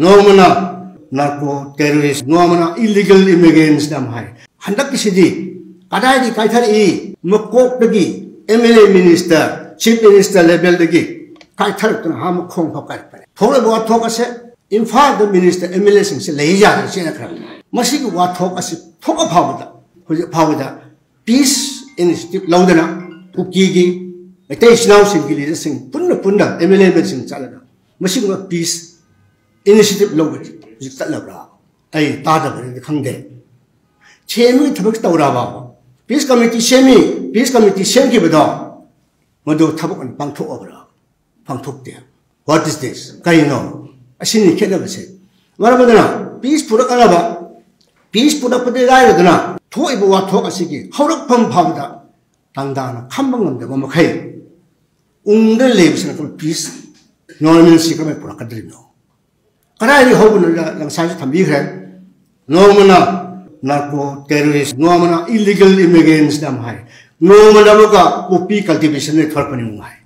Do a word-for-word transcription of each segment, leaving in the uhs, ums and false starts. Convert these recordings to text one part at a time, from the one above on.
ꯅꯣꯡꯃꯅ narco terrorist, ꯅꯣꯡꯃꯅ illegal ꯏꯃꯤꯒ꯭ꯔꯦꯟꯁꯅ ꯑꯃ ꯍꯥꯏ꯫ ꯍꯟꯗꯛꯀꯤꯁꯤꯗꯤ ꯀꯗꯥꯏꯗꯒꯤ ꯀꯥꯏꯊꯔꯛꯏ? ꯃꯀꯣꯛꯇꯒꯤ M L A, minister, chief minister ꯂꯦꯚꯦꯜꯗꯒꯤ ꯀꯥꯏꯊꯔꯛꯇꯨꯅ ꯍꯥ ꯃꯈꯣꯡ ꯐꯥꯎ ꯀꯥꯏꯔꯛꯄꯅꯦ꯫ ꯊꯣꯛꯂꯤꯕ ꯋꯥꯊꯣꯛ ꯑꯁꯦ ꯏꯝꯐꯥꯜꯗ ꯃꯤꯅꯤꯁꯇꯔ, ꯑꯦꯝ ꯑꯦꯜ ꯑꯦꯁꯤꯡꯁꯦ ꯂꯩ ꯌꯥꯗꯅ ꯆꯦꯟꯅꯈ꯭ꯔꯕꯅꯤ꯫ ꯃꯁꯤꯒꯤ ꯋꯥꯊꯣꯛ ꯑꯁꯤ ꯊꯣꯛꯑ ꯐꯥꯎꯕꯗ, ꯍꯧꯖꯤꯛ ꯐꯥꯎꯕꯗ ꯄꯤꯁ ꯏꯅꯤꯁꯤꯌꯦꯇꯤꯚ ꯂꯧꯗꯅ ꯀꯨꯀꯤꯒꯤ, ꯃꯩꯇꯩ ꯏꯆꯤꯟ ꯏꯅꯥꯎꯁꯤꯡꯒꯤ ꯂꯤꯗꯔꯁꯤꯡ ꯄꯨꯟꯅ ꯄꯨꯟꯅ ꯑꯦꯝ ꯑꯦꯜ ꯑꯦꯁꯤꯡ ꯆꯠꯂꯒ ꯃꯁꯤꯒꯨꯝꯕ ꯄꯤꯁ ꯏꯅꯤꯁꯤꯌꯦꯇꯤꯚ ꯂꯧꯕ ꯍꯧꯖꯤꯛ ꯆꯠꯂꯕ꯭ꯔꯥ? ꯑꯩ ꯇꯥꯗꯕꯅꯤꯅ ꯈꯪꯗꯦ꯫ ꯁꯦꯝꯕꯒꯤ ꯊꯕꯛ ꯇꯧꯔꯕ? ꯄꯤꯁ ꯀꯃꯤꯇꯤ ꯁꯦꯝꯃꯤ, ꯄꯤꯁ ꯀꯃꯤꯇꯤ ꯁꯦꯝꯈꯤꯕꯗꯣ ꯃꯗꯨ ꯊꯕꯛ ꯑꯣꯏꯅ ꯄꯥꯡꯊꯣꯛꯑꯕ꯭ꯔꯥ? ꯄꯥꯡꯊꯣꯛꯇꯦ꯫ What is this? ꯀꯔꯤꯅꯣ? ꯑꯁꯤꯅꯤ ꯈꯦꯠꯅꯕꯁꯦ꯫ ꯃꯔꯝ ꯑꯗꯨꯅ ꯄꯤꯁ ꯄꯨꯔꯛꯅꯕ, ꯄꯤꯁ ꯄꯨꯔꯛꯄꯗꯤ ꯂꯥꯏꯔꯗꯅ ꯊꯣꯛꯏꯕ ꯋꯥꯊꯣꯛ ꯑꯁꯤꯒꯤ ꯍꯧꯔꯛꯐꯝ ꯐꯥꯎꯕꯗ ꯇꯥꯡꯗꯥꯅ ꯈꯝꯕ ꯉꯝꯗꯕ ꯃꯈꯩ ꯎꯪꯗ ꯂꯩꯕꯁꯤꯅ ꯑꯩꯈꯣꯏ ꯄꯤꯁ ꯅꯣꯔꯃꯦꯜꯁꯤ ꯀꯃꯥꯏꯅ ꯄꯨꯔꯛꯀꯗꯧꯔꯤꯕꯅꯣ? ꯀꯗꯥꯏꯗꯒꯤ ꯍꯧꯕꯅꯣ? ꯉꯁꯥꯏꯁꯨ ꯊꯝꯕꯤꯈ꯭ꯔꯦ꯫ ꯅꯣꯡꯃꯅ ꯅꯥꯔꯀꯣ ꯇꯦꯔꯣꯔꯤꯁ, ꯅꯣꯡꯃꯅ ꯏꯂꯤꯒꯦꯜ ꯏꯃꯤꯒ꯭ꯔꯦꯟꯁꯅ ꯑꯃ ꯍꯥꯏ, ꯅꯣꯡꯃꯅ ꯑꯃꯨꯛꯀ ꯄꯣꯄꯤ ꯀꯜꯇꯤꯚꯦꯁꯟꯗ ꯊꯣꯛꯂꯛꯄꯅꯤ ꯑꯃꯨꯛ ꯍꯥꯏ꯫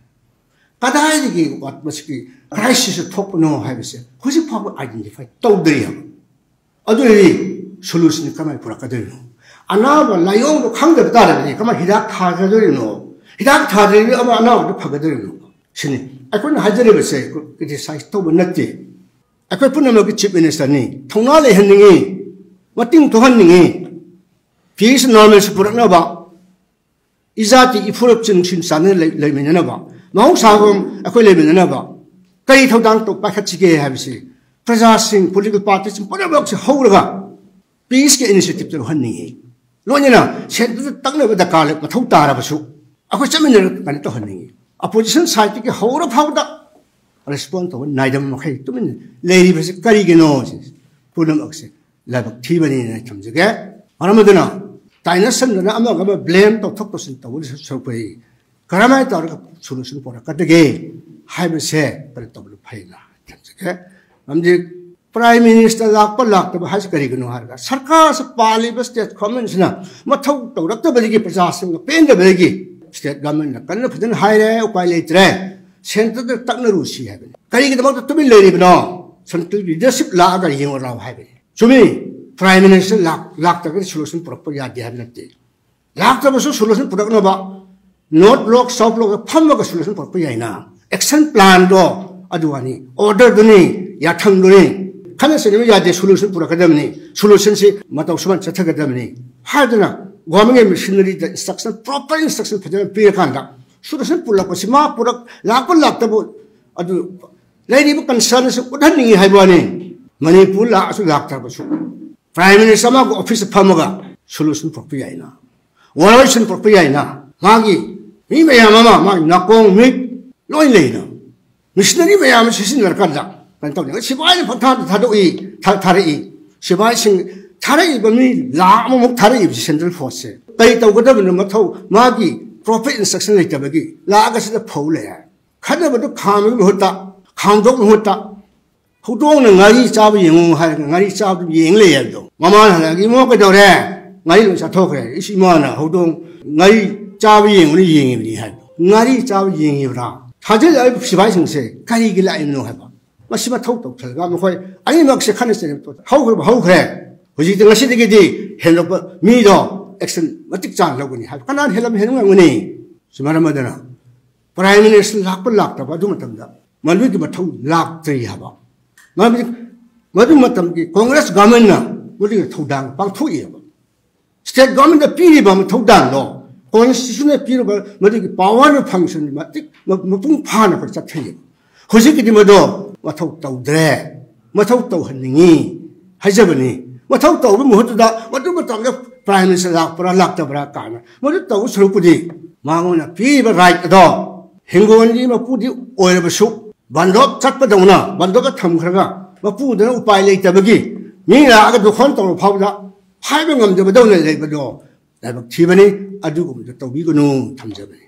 ꯀꯗꯥꯏꯗꯒꯤ ꯋꯥ-, ꯃꯁꯤꯒꯤ ꯀ꯭ꯔꯥꯏꯁꯤꯁ ꯊꯣꯛꯄꯅꯣ ꯍꯥꯏꯕꯁꯦ ꯍꯧꯖꯤꯛ ꯐꯥꯎꯕ ꯑꯥꯏꯗꯦꯟꯇꯤꯐꯥꯏ ꯇꯧꯗ꯭ꯔꯤ ꯍꯥꯏꯕ꯫ ꯑꯗꯨ ꯑꯣꯏꯔꯗꯤ ꯁꯣꯂꯨꯁꯟ ꯀꯃꯥꯏꯅ ꯄꯨꯔꯛꯀꯗꯣꯏꯅꯣ? ꯑꯅꯥꯕ ꯂꯥꯏꯑꯣꯡꯗꯣ ꯈꯪꯗꯕ ꯇꯥꯔꯒꯗꯤ ꯀꯃꯥꯏꯅ ꯍꯤꯗꯥꯛ ꯊꯥꯒꯗꯣꯏꯅꯣ? ꯍꯤꯗꯥꯛ ꯊꯥꯗ꯭ꯔꯗꯤ ꯑꯃ ꯑꯅꯥꯕꯗꯣ ꯐꯒꯗꯣꯏꯅꯣ? ꯁꯤꯅꯤ꯫ ꯑꯩꯈꯣꯏꯅ ꯍꯥꯏꯖꯔꯤꯕꯁꯦ ꯀ꯭ꯔꯤꯇꯤꯁꯥꯏꯖ ꯇꯧꯕ ꯅꯠꯇꯦ꯫ ꯑꯩꯈꯣꯏ ꯄꯨꯝꯅꯃꯛꯀꯤ ꯆꯤꯐ ꯃꯤꯅꯤꯁꯇꯔꯅꯤ, ꯊꯧꯅꯥ ꯂꯩꯍꯟꯅꯤꯡꯉꯤ, ꯃꯇꯤꯡ ꯊꯣꯛꯍꯟꯅꯤꯡꯉꯤ, ꯄꯤꯁ ꯅꯣꯔꯃꯦꯜꯁꯤ ꯄꯨꯔꯛꯅꯕ, ꯏꯖꯥꯇꯤ ꯏꯐꯨꯔꯨꯞꯁꯤꯡ ꯅꯨꯡꯁꯤ ꯆꯥꯟꯅꯅ ꯂꯩ-, ꯂꯩꯃꯤꯟꯅꯅꯕ, ꯃꯍꯧꯁꯥꯒꯨꯝ ꯑꯩꯈꯣꯏ ꯂꯩꯃꯤꯟꯅꯅꯕ ꯀꯔꯤ ꯊꯧꯗꯥꯡ ꯇꯧ-, ꯄꯥꯏꯈꯠꯁꯤꯒꯦ ꯍꯥꯏꯕꯁꯤ ꯄ꯭ꯔꯖꯥꯁꯤꯡ, ꯄꯣꯂꯤꯇꯤꯀꯦꯜ ꯄꯥꯔꯇꯤꯁꯤꯡ ꯄꯨꯝꯅꯃꯛꯁꯦ ꯍꯧꯔꯒ ꯄꯤꯁꯀꯤ ꯏꯅꯤꯁꯤꯌꯦꯇꯤꯞꯇ ꯂꯧꯍꯟꯅꯤꯡꯉꯤ꯫ ꯂꯣꯏꯅꯅ ꯁꯦꯟꯇꯔꯗ ꯇꯛꯅꯕ ꯗꯔꯀꯥꯔ ꯂꯩ, ꯃꯊꯧ ꯇꯥꯔꯕꯁꯨ ꯑꯩꯈꯣꯏ ꯆꯠꯃꯤꯟꯅꯔꯒ ꯀꯩꯅꯣ ꯇꯧꯍꯟꯅꯤꯡꯉꯤ꯫ ꯑꯣꯄꯣꯖꯤꯁꯟ ꯁꯥꯏꯠꯇꯒꯤ ꯍꯧꯔ ꯐꯥꯎꯕꯗ ꯔꯦꯁꯄꯣꯟ ꯇꯧꯕ ꯅꯥꯏꯗꯕ ꯃꯈꯩ ꯇꯨꯃꯤꯟꯅ ꯂꯩꯔꯤꯕꯁꯤ ꯀꯔꯤꯒꯤꯅꯣ? ꯁꯤ ꯄꯨꯝꯅꯃꯛꯁꯦ ꯂꯥꯏꯕꯛ ꯊꯤꯕꯅꯤꯅ ꯊꯝꯖꯒꯦ꯫ ꯃꯔꯝ ꯑꯗꯨꯅ ꯇꯥꯏꯅꯁꯟꯗꯅ ꯑꯃꯒ ꯑꯃ ꯕ꯭ꯂꯦꯝ ꯇꯧꯊꯣꯛ ꯇꯧꯁꯤꯟ ꯇꯧꯕ ꯁꯔꯨꯛꯄꯨꯗꯤ ꯀꯔꯝꯍꯥꯏꯅ ꯇꯧꯔꯒ ꯁꯣꯂꯨꯁꯟ ꯄꯨꯔꯛꯀꯗꯒꯦ ꯍꯥꯏꯕꯁꯦ ꯀꯩꯅꯣ ꯇꯧꯕꯅ ꯐꯩꯅ ꯊꯝꯖꯒꯦ꯫ ꯃꯔꯝꯗꯤ ꯄ꯭ꯔꯥꯏꯝ ꯃꯤꯅꯤꯁꯇꯔ ꯂꯥꯛꯄ ꯂꯥꯛꯇꯕ ꯍꯥꯏꯁꯤ ꯀꯔꯤꯒꯤꯅꯣ ꯍꯥꯏꯔꯒ ꯁꯔꯀꯥꯔꯁꯤ ꯄꯥꯜꯂꯤꯕ ꯁ꯭ꯇꯦꯠ ꯒꯣꯔꯃꯦꯟꯁꯤꯅ ꯃꯊꯧ ꯇꯧꯔꯛꯇꯕꯗꯒꯤ, ꯄ꯭ꯔꯖꯥꯁꯤꯡꯒ ꯄꯦꯟꯗꯕꯗꯒꯤ ꯁ꯭ꯇꯦꯠ ꯒꯣꯔꯃꯦꯟꯅ ꯀꯟꯅ ꯐꯖꯅ ꯍꯥꯏꯔꯦ, ꯎꯄꯥꯏ ꯂꯩꯇ꯭ꯔꯦ, ꯁꯦꯟꯇꯔꯗ ꯇꯛꯅꯔꯨꯁꯤ ꯍꯥꯏꯕꯅꯤ꯫ ꯀꯔꯤꯒꯤꯗꯃꯛꯇ ꯇꯨꯃꯤꯟ ꯂꯩꯔꯤꯕꯅꯣ? central leadership ꯂꯥꯛꯑꯒ ꯌꯦꯡꯉꯨ ꯂꯥꯎ ꯍꯥꯏꯕꯅꯤ꯫ ꯆꯨꯝꯃꯤ, Prime Minister ꯂꯥꯛ-, ꯂꯥꯛꯇ꯭ꯔꯒꯗꯤ solution ꯄꯨꯔꯛꯄ ꯌꯥꯗꯦ ꯍꯥꯏꯕ ꯅꯠꯇꯦ꯫ ꯂꯥꯛꯇꯕꯁꯨ solution ꯄꯨꯔꯛꯅꯕ North Bloc, South Bloc ꯐꯝꯃꯒ solution ꯄꯨꯔꯛꯄ ꯌꯥꯏꯅ꯫ Action planꯗꯣ ꯑꯗꯨ ꯋꯥꯅꯤ, orderꯗꯨꯅꯤ, ꯌꯥꯊꯪꯗꯨꯅꯤ꯫ ꯈꯠꯅ ꯆꯩꯅꯕ ꯌꯥꯗꯦ, solution ꯄꯨꯔꯛꯀꯗꯕꯅꯤ꯫ Solutionꯁꯤ ꯃꯇꯧ ꯁꯨꯃꯥꯏꯅ ꯆꯠꯊꯒꯗꯕꯅꯤ ꯍꯥꯏꯗꯅ governmentꯒꯤ machineryꯗ instruction, proper instruction ꯐꯖꯅ ꯄꯤꯔꯀꯥꯟꯗ solution ꯄꯨꯔꯛꯄꯁꯤ ꯃꯥ ꯄꯨꯔꯛ-, ꯂꯥꯛꯄ ꯂꯥꯛꯇꯕ ꯑꯗꯨ ꯂꯩꯔꯤꯕ concernꯁꯤ ꯎꯠꯍꯟꯅꯤꯡꯉꯤ ꯍꯥꯏꯕ ꯋꯥꯅꯤ꯫ ꯃꯅꯤꯄꯨꯔ ꯂꯥꯛꯑꯁꯨ ꯂꯥꯛꯇ꯭ꯔꯕꯁꯨ Prime Minister ꯑꯃꯒ officeꯇ ꯐꯝꯃꯒ solution ꯄꯨꯔꯛꯄ ꯌꯥꯏꯅ, ꯋꯥꯔꯣꯏꯁꯤꯟ ꯄꯨꯔꯛꯄ ꯌꯥꯏꯅ, ꯃꯥꯒꯤ ꯃꯤ ꯃꯌꯥꯝ ꯑꯃ, ꯃꯥꯒꯤ ꯅꯥꯀꯣꯡ ꯃꯤꯠ ꯂꯣꯏ ꯂꯩꯅ machinery ꯃꯌꯥꯝ ꯑꯃ ꯁꯤꯖꯤꯟꯅꯔꯀꯥꯟꯗ ꯀꯩꯅꯣ ꯇꯧꯅꯤ꯫ ꯁꯤꯐꯥꯏꯅ ꯄꯪꯊꯥꯗ ꯊꯥꯗꯣꯛꯏ, ꯊꯥ-, ꯊꯥꯔꯛꯏ꯫ ꯁꯤꯐꯥꯏꯁꯤꯡ ꯊꯥꯔꯛꯏꯕ ꯃꯤ ꯂꯥꯈ ꯑꯃꯃꯨꯛ ꯊꯥꯔꯛꯏꯕꯁꯤ central forceꯁꯦ ꯀꯩ ꯇꯧꯒꯗꯕꯅꯣ? ꯃꯊꯧ ꯃꯥꯒꯤ proper instruction ꯂꯩꯇꯕꯒꯤ ꯂꯥꯛꯑꯒ ꯁꯤꯗ ꯐꯧ ꯂꯩ ꯍꯥꯏ꯫ ꯈꯠꯅꯕꯗꯨ ꯈꯥꯝꯕꯒꯤ ꯃꯍꯨꯠꯇ, ꯈꯥꯝꯗꯣꯛ ꯃꯍꯨꯠꯇ ꯍꯧꯗꯣꯡꯅ ꯉꯥꯔꯤ ꯆꯥꯕ ꯌꯦꯡꯉꯨ ꯍꯥꯏꯔꯒ ꯉꯥꯔꯤ ꯆꯥꯕꯗꯨ ꯌꯦꯡ ꯂꯩ ꯍꯥꯏꯕꯗꯣ꯫ ꯃꯃꯥꯅ ꯍꯜꯂꯛꯑꯒ "ꯏꯃꯣ ꯀꯩꯗꯧꯔꯦ?" "ꯉꯥꯔꯤ ꯂꯣꯏ ꯆꯥꯊꯣꯛꯈ꯭ꯔꯦ꯫" "ꯏꯁ ꯏꯃꯥꯅ ꯍꯧꯗꯣꯡ ꯉꯥꯔꯤ ꯆꯥꯕ ꯌꯦꯡꯉꯨꯅ ꯌꯦꯡꯉꯤꯕꯅꯤ" ꯍꯥꯏꯕꯗꯣ꯫ ꯉꯥꯔꯤ ꯆꯥꯕ ꯌꯦꯡꯉꯤꯕ꯭ꯔꯥ? ꯊꯥꯖꯤꯜꯂꯛꯏꯕ ꯁꯤꯐꯥꯏꯁꯤꯡꯁꯦ ꯀꯔꯤꯒꯤ ꯂꯥꯛꯏꯕꯅꯣ ꯍꯥꯏꯕ꯫ ꯃꯁꯤ ꯃꯊꯧ ꯇꯧꯁꯜꯂꯒ ꯃꯈꯣꯏ ꯑꯅꯤꯃꯛꯁꯦ ꯈꯠꯅ ꯆꯩꯅꯕ ꯍꯧꯈ꯭ꯔꯕ ꯍꯧꯈ꯭ꯔꯦ꯫ ꯍꯧꯖꯤꯛꯇꯤ ꯉꯁꯤꯗꯒꯤꯗꯤ ꯍꯦꯟꯗꯣꯛꯄ ꯃꯤꯗꯣ action ꯃꯇꯤꯛ ꯆꯥꯅ ꯂꯧꯒꯅꯤ ꯍꯥꯏꯕ꯫ ꯀꯅꯥꯅ ꯍꯦꯜꯂꯝ ꯍꯦꯟꯕ ꯉꯝꯒꯅꯤ? ꯁꯤ ꯃꯔꯝ ꯑꯗꯨꯅ Prime Minister ꯂꯥꯛꯄ ꯂꯥꯛꯇꯕ ꯑꯗꯨ ꯃꯇꯝꯗ ꯃꯗꯨꯒꯤ ꯃꯊꯧ ꯂꯥꯛꯇ꯭ꯔꯤ ꯍꯥꯏꯕ꯫ ꯃꯔꯝꯗꯤ ꯃꯗꯨ ꯃꯇꯝꯒꯤ Congress governmentꯅ ꯃꯗꯨꯒꯤ ꯊꯧꯗꯥꯡ ꯄꯥꯡꯊꯣꯛꯏ ꯍꯥꯏꯕ꯫ State governmentꯗ ꯄꯤꯔꯤꯕ ꯊꯧꯗꯥꯡꯗꯣ, constitutionꯅ ꯄꯤꯔꯤꯕ ꯃꯗꯨꯒꯤ power function ꯃꯇꯤꯛ ꯃ-, ꯃꯄꯨꯡ ꯐꯥꯅ ꯑꯩꯈꯣꯏ ꯆꯠꯊꯩꯌꯦꯕ꯫ ꯍꯧꯖꯤꯛꯀꯤꯗꯤ ꯃꯗꯣ ꯃꯊꯧ ꯇꯧꯗ꯭ꯔꯦ, ꯃꯊꯧ ꯇꯧꯍꯟꯅꯤꯡꯉꯤ ꯍꯥꯏꯖꯕꯅꯤ꯫ ꯃꯊꯧ ꯇꯧꯕ ꯃꯍꯨꯠꯇꯨꯗ ꯃꯗꯨ ꯃꯇꯝꯗ Prime Minister ꯂꯥꯛꯄ꯭ꯔꯥ ꯂꯥꯛꯇꯕ꯭ꯔꯥ ꯀꯥꯏꯅ ꯃꯗꯨ ꯇꯧꯕ ꯁꯔꯨꯛꯄꯨꯗꯤ ꯃꯉꯣꯟꯗ ꯄꯤꯔꯤꯕ right ꯑꯗꯣ ꯍꯤꯡꯒꯣꯜꯒꯤ ꯃꯄꯨꯗꯤ ꯑꯣꯏꯔꯕꯁꯨ ꯕꯟꯗꯣꯞ ꯆꯠꯄꯗꯧꯅ ꯕꯟꯗꯣꯞꯇ ꯊꯝꯈ꯭ꯔꯒ ꯃꯄꯨꯗꯨꯅ ꯎꯄꯥꯏ ꯂꯩꯇꯕꯒꯤ ꯃꯤ ꯂꯥꯛꯑꯒ ꯗꯣꯈꯣꯟ ꯇꯧꯔ ꯐꯥꯎꯕꯗ ꯍꯥꯏꯕ ꯉꯝꯗꯕꯗꯧꯅ ꯂꯩꯕꯗꯣ ꯂꯥꯏꯕꯛ ꯊꯤꯕꯅꯤ꯫ ꯑꯗꯨꯒꯨꯝꯕꯗꯣ ꯇꯧꯕꯤꯒꯅꯨ꯫ ꯊꯝꯖꯕꯅꯤ꯫